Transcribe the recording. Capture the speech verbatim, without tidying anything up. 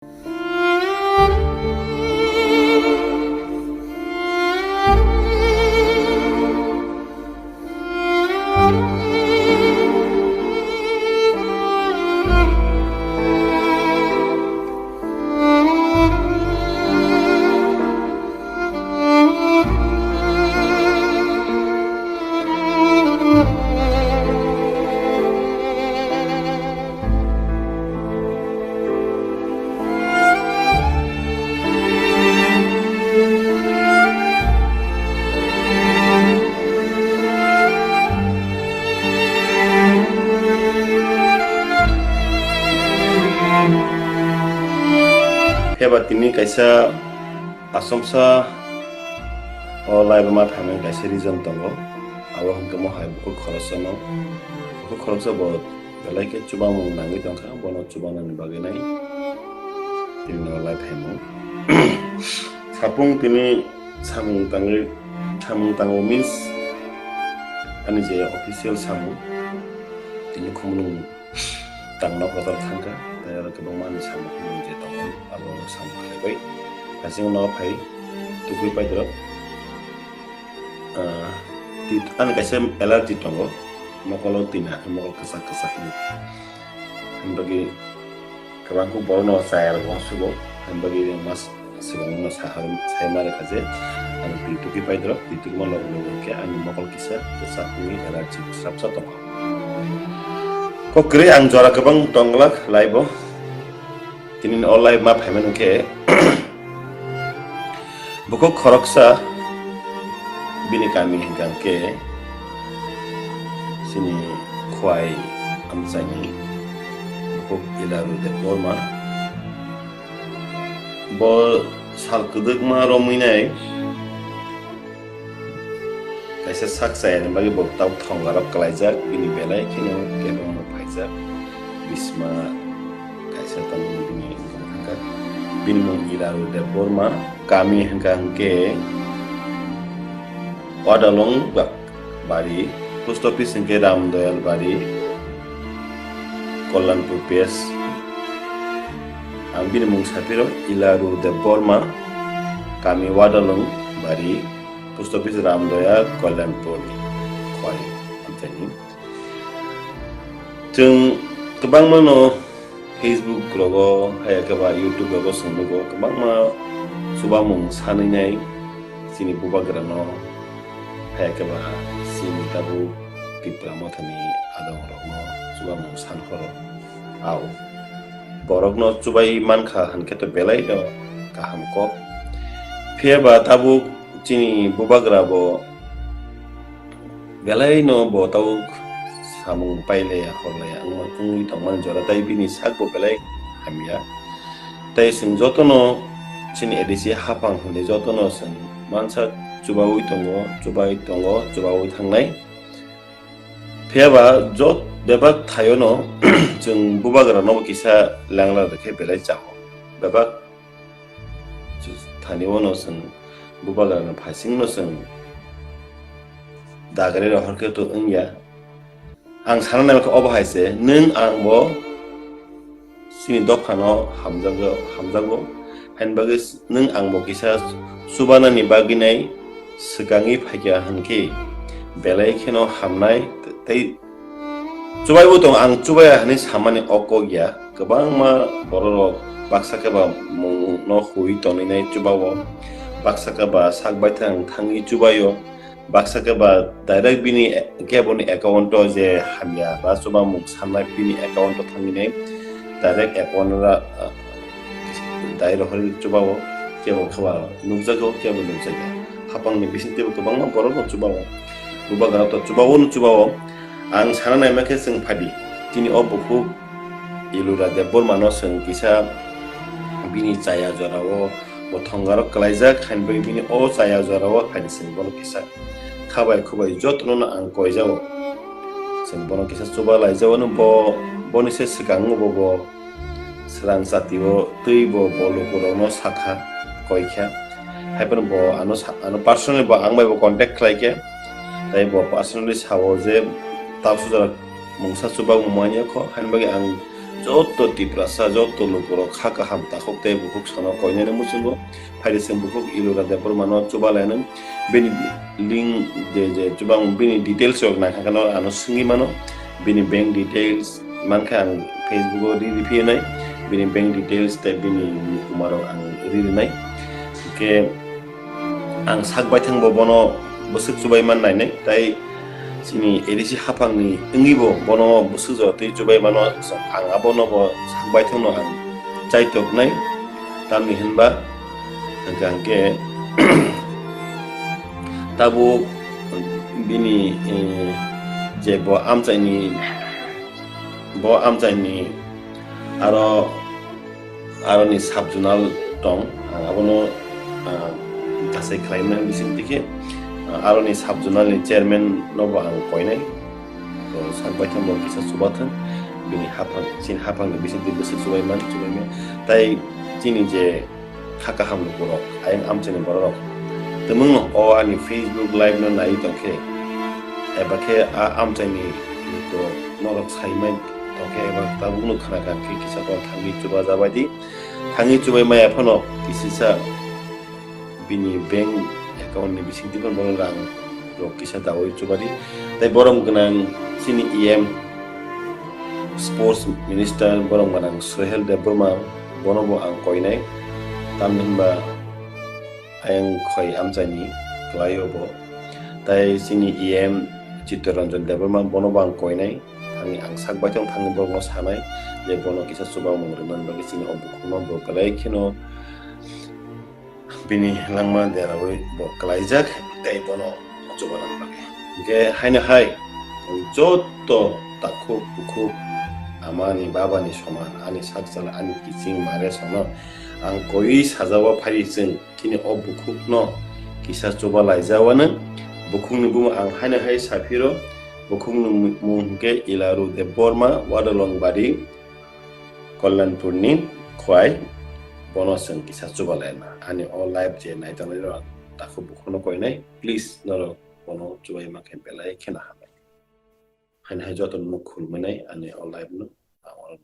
Phiya ba tini kaisa achomsa o live ma phaimani kaisa reason tongo. Abo hwnkhe mo hai bukhuk khoroksano, bukhuk khoroksa bo belai khe chubamung nangwi tongkha, bono chubanani bagwi nai tini no live phaimung. Sapung tini samung tangwi, samung tango means ani je official samung, tini khumulwng tangno kotor thangkha, tei oro kwbangma ani samung je tongo, abo samung khlaibai. Hasing no phai tukui paidrop. Ah, ti-, ani kaisa allergy tongo, mokolo tini hakhe mokol kwchak kwchak wng. Ani bagwi kwbangkuk borokno chayarok uansukgo, ani bagwi mas swkangno saha-, saima rwkha je ani twi tukui paidrop, twi tukuma logi logi khe ani mokol kisa kwchak wngwi allergy swrapsa tongo. Kok kwrwi ang jora kwbang tongglak live-o. Tini o live ma phaimani hwnkhe bukhuk khoroksa bini kami hwnkha hwnkhe chini Khwai amchaini bukhuk Ilaru Debbarma. Bo sal kwdwkma romwi nai. Kaisa sak chayani bagwi bo tabuk thongarok kwlaijak, bini belai kheno kebengmung phaijak. Bisma kaisa tongo bini wngkha, bini mung Ilaru Debbarma, kami hwnkha hwnkhe Wadalong ba-, bari, post office hwnkhe Ramdoyal bari, Kalyanpur P S. Ang bini mung sapiro Ilaru Debbarma, kami Wadalong bari, post office Ramdoya, Kalyanpur, Khwai, amchaini. Chwng kwbangma no Facebook rogo, haya khe ba YouTube rogo chwng nugo, kwbangma chubamung sanwi nai chini bubagra no, haya khe ba chini tabuk Tipra Mothani adong rokno chubamung san khoro. Au, borokno chubai mankha hwnkhe to belai no kaham kok. Phiya ba tabuk chini bubagra bo belai no bo tabuk samung pailaya horlaya wngma wngwi tongmani jora, tai bini sak bo belai hamya. Tai chwng jotono chini A D C haphang hwnwi jotono chwng mansa chubaui tongo, chubai tongo, chubaui thangnai. Phiya ba jot bebak thaiono chwng bubagra no kisa lengla rwkhe belai chao. Bebak thani uano chwng bubagra no phaising no chwng dagre rohor khe to wngya. Ang sana nai khe obo hai se, nwng ang bo chini dophano hamjago, hamjago. Haini bagwi nwng ang bo kisa chubanani bagwi nai swkangwi phaikha hwnkhe belai kheno hamnai tei chubaibo tong, ang chubaya hwnwi samani o kok ya. Kwbangma bororok baksa khe ba mungno hui tonwi nai chubao, baksa khe ba sak baithang thangwi chubaio. Baksa khe ba direct bini, keboni account o je hamya ba chubamung sanai bini account o thangwi nai direct account ra, ah, dai rohorwi chubao, kebo khe ba nukjago, kebo nukjakya. Hapangni bising teibo kwbangma borok no chubao. Bubagra to chubao no chubao. Ang sana naima khe chwng phadi. Chini o bukhuk Ilura Debbarma no chwng kisa bini chaya jorao bo thongarok kwlaijak, haini bagwi bini o chaya jorao phaidi chwng bono kisa khabai khubai jotono no ang koijago. Chwng bono kisa chuba laijago, no bo, boni se swkang bo, bo swrang chati o twi bo, bo lukurokno sakha, koikha. Haiphano bo ano sa-, ano personally bo ang bai bo contact khlaikha. Tai bo personally sao je, "Tabuk sujak mungsa chubak manya kho," haini bagwi ang Joto Tiprasa, joto lukurok kha kaham takhuk tei bukhuk sano koinani muchungo phaidi chwng bukhuk Ilura Debbarmano chuba lainani. Bini link je, je chubang bini details rok nangkha kheno ano swngwi mano. Bini bank details mankha ang Facebook o ri, ri phinai. Bini bank details tei bini nukhung rok ang ri rinai. Hwnkhe ang sak baithang bo bono bwswk chubai man nainai, tai chini A D C haphangni wngwi bo bono bwswk jora twi chubai mano, ang abono bo sak baithangno ang chaitok nai, tamni hinba hwnkha hwnkhe tabuk bini, eh, je bo amchaini, bo amchaini aro aroni sub zonal tong, ang abono, ah, kasai khlaimani bising dikhe, ah, aroni sub zonal ni chairman no bo ang koinai. To sak baithang bo kisa chubathang, bini haphang, chini haphang ni bising di bwswk chubai man, chubai man. Tai chini je kha kaham ni borok, ayang amchini borok rok, twmwng o ani Facebook live no nai tongkhe, eba khe a amchaini borok norok saimai tongkhe, eba tabukno khna kha khe kisa borok thangwi chuba jabai di. Thangwi chubai maya phano kisisa bini bank account ni bising twi phano bono rang rok kisa dawi chuba di. Tai borom gwnang chini E M sports minister borom gwnang Sohel Debbarma, bono bo ang koinai. Tamni hinba ayang khoi amchaini kwlaio bo. Tai chini E M Chittaranjan Debbarma, bono bo ang koinai. Thangwi ang sak baithang thangwi borokno sanai je bono kisa chubamung rwmani bagwi chini o bukhukno bo belai kheno bini langma deraui bo kwlaijak tei bono chubanani bagwi. Hwnkhe haino hai joto takhuk bukhuk amani babani soman ani sak sal ani kiching mare sono ang koi sajao phai chwng chini o bukhukno kisa chuba laijawano. Bukhukni bumung ang haino hai saphiro, bukhukni mung hwnkhe Ilaru Debbarma, Wadalongbari, Kalyanpurni khwai, bono chwng kisa chuba laina. Ani o live je nai tongnai rok takhuk bukhukno koinai, please norok bono chubai ma khe belai kheno hambai. Haino hai jotono khulumani ani o live no ang oro